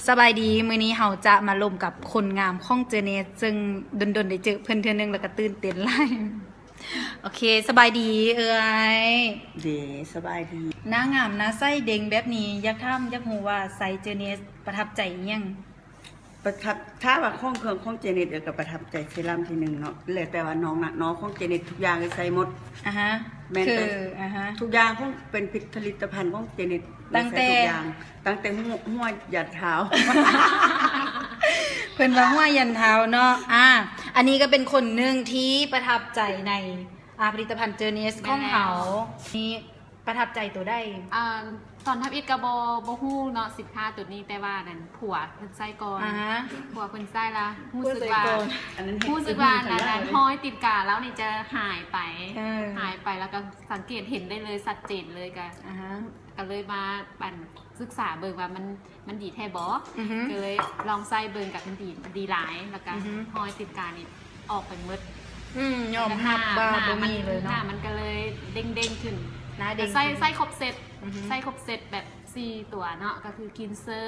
ສະບາຍດີ ມື້ນີ້ເຮົາຈະມາລົມກັບຄົນງາມຂອງເຈີເນສ ເຊິ່ງດົນໆໄດ້ເຈີເພິ່ນເທື່ອໜຶ່ງ ແລ້ວກໍຕື່ນເຕັ້ນຫຼາຍ. ໂອເຄ ສະບາຍດີເອື້ອຍ. ເດ ສະບາຍດີ. ໜ້າງາມໜ້າໃສເດັ່ງແບບນີ້ ຢາກຖາມ ຢາກຮູ້ວ່າໃຊ້ເຈີເນສປະທັບໃຈອີ່ຫຍັງ? ປະທັບ ຖ້າວ່າຂອງເຄື່ອງຂອງເຈີເນສ ເອື້ອຍກໍປະທັບໃຈເຊຣຳທີໜຶ່ງເນາະ ແລ້ວແຕ່ວ່ານ້ອງນະເນາະ. ຂອງເຈີເນສທຸກຢ່າງເອື້ອຍໃຊ້ໝົດ. ອາຮະ ແມ່ນ ຄື ເບິດ ອາຮະ ທຸກຢ່າງຂອງ ເປັນຜະລິດຕະພັນຂອງເຈເນັດ ຕັ້ງແຕ່ ໃຊ້ທຸກຢ່າງ ຕັ້ງແຕ່ຫົວ ຫົວຢັນເທົ້າ. ເພິ່ນວ່າຫົວຢັນເທົ້າເນາະ. ອາ ອັນນີ້ກໍເປັນຄົນໜຶ່ງທີ່ປະທັບໃຈໃນ ອາ ຜະລິດຕະພັນເຈີເນັດຂອງເຮົາ. ແມ່ນແລ້ວ ນີ້ປະທັບໃຈໂຕໃດ? ອາ ຕອນທຳອິດກໍບໍ່ ບໍ່ຮູ້ເນາະສິນຄ້າໂຕນີ້ ແຕ່ວ່ານັ້ນຜົວເພິ່ນໃຊ້ກ່ອນ. ອາຮະ ຜົວເພິ່ນໃຊ້ລະ ຮູ້ສຶກວ່າ ຮູ້ສຶກວ່ານັ້ນ ຮອຍຕີນກາລາວນີ້ຈະຫາຍໄປ ເອີ ຫາຍໄປ ແລ້ວກໍສັງເກດເຫັນໄດ້ເລີຍ ຊັດເຈນເລີຍ. ກໍ ອາຮະ ກໍເລີຍມາ ອັນ ສຶກສາເບິ່ງວ່າມັນ ມັນດີແທ້ບໍ່? ອືຮຶ ກໍເລີຍລອງໃຊ້ເບິ່ງ ກໍມັນດີ ດີຫຼາຍ. ແລ້ວກໍ ອືຮຶ ຮອຍຕີນການີ້ອອກໄປໝົດ. ອືມ ຍອມຮັບວ່າບໍ່ມີເລີຍເນາະ ໜ້າມັນກໍເລີຍເດັ່ງໆຂຶ້ນ. ໜ້າເດັ່ງ ໃຊ້ ຂຶ້ນ ໃຊ້ຄົບເຊັດ. ອືຮຶ ໃຊ້ຄົບເຊັດແບບສີ່ຕົວເນາະ ກໍຄືຄລີນເຊີ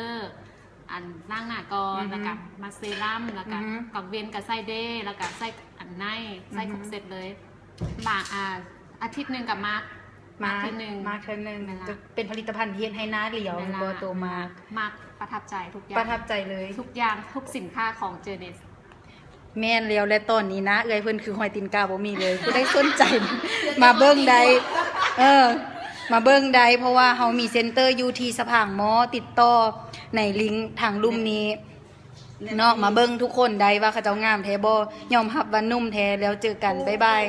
ອັນ ລ້າງໜ້າກ່ອນ ອືຮຶ ແລ້ວກໍມາເຊຣຳ ແລ້ວກໍ ອືຮຶ ກາງເວັນກໍໃຊ້ເດ ແລ້ວກໍໃຊ້ອັນໄນ ໃຊ້ ອືຮຶ ຄົບເຊັດເລີຍ. ບາງ ອາ ອາທິດໜຶ່ງກໍມາກ ມາ ມາກເທື່ອໜຶ່ງ ມາກເທື່ອໜຶ່ງ. ແມ່ນລະ ຈະເປັນຜະລິດຕະພັນທີ່ເຮັດໃຫ້ໜ້າຫຼຽວ ແມ່ນລະ ແມ່ນບໍ່? ໂຕມາກ ມາກປະທັບໃຈທຸກຢ່າງ ປະທັບໃຈເລີຍ ທຸກຢ່າງ ທຸກສິນຄ້າຂອງເຈີເນັດ. ແມ່ນແລ້ວ ແລະ ຕອນນີ້ນະ ເອື້ອຍເພິ່ນຄືຮອຍຕີນກາບໍ່ມີເລີຍ. ຜູ້ໃດສົນໃຈ ມາເບິ່ງໄດ້ ເອີ ມາເບິ່ງໄດ້ ເພາະວ່າເຮົາມີເຊັນເຕີຢູ່ທີ່ສະພາງມໍ ຕິດຕໍ່ໃນລິງທາງລຸ່ມນີ້ ເນາະ ມາເບິ່ງທຸກຄົນໄດ້ວ່າເຂົາເຈົ້າງາມແທ້ບໍ່? ຍອມຮັບວ່າໜຸ່ມແທ້. ແລ້ວເຈີກັນ ບາຍບາຍ.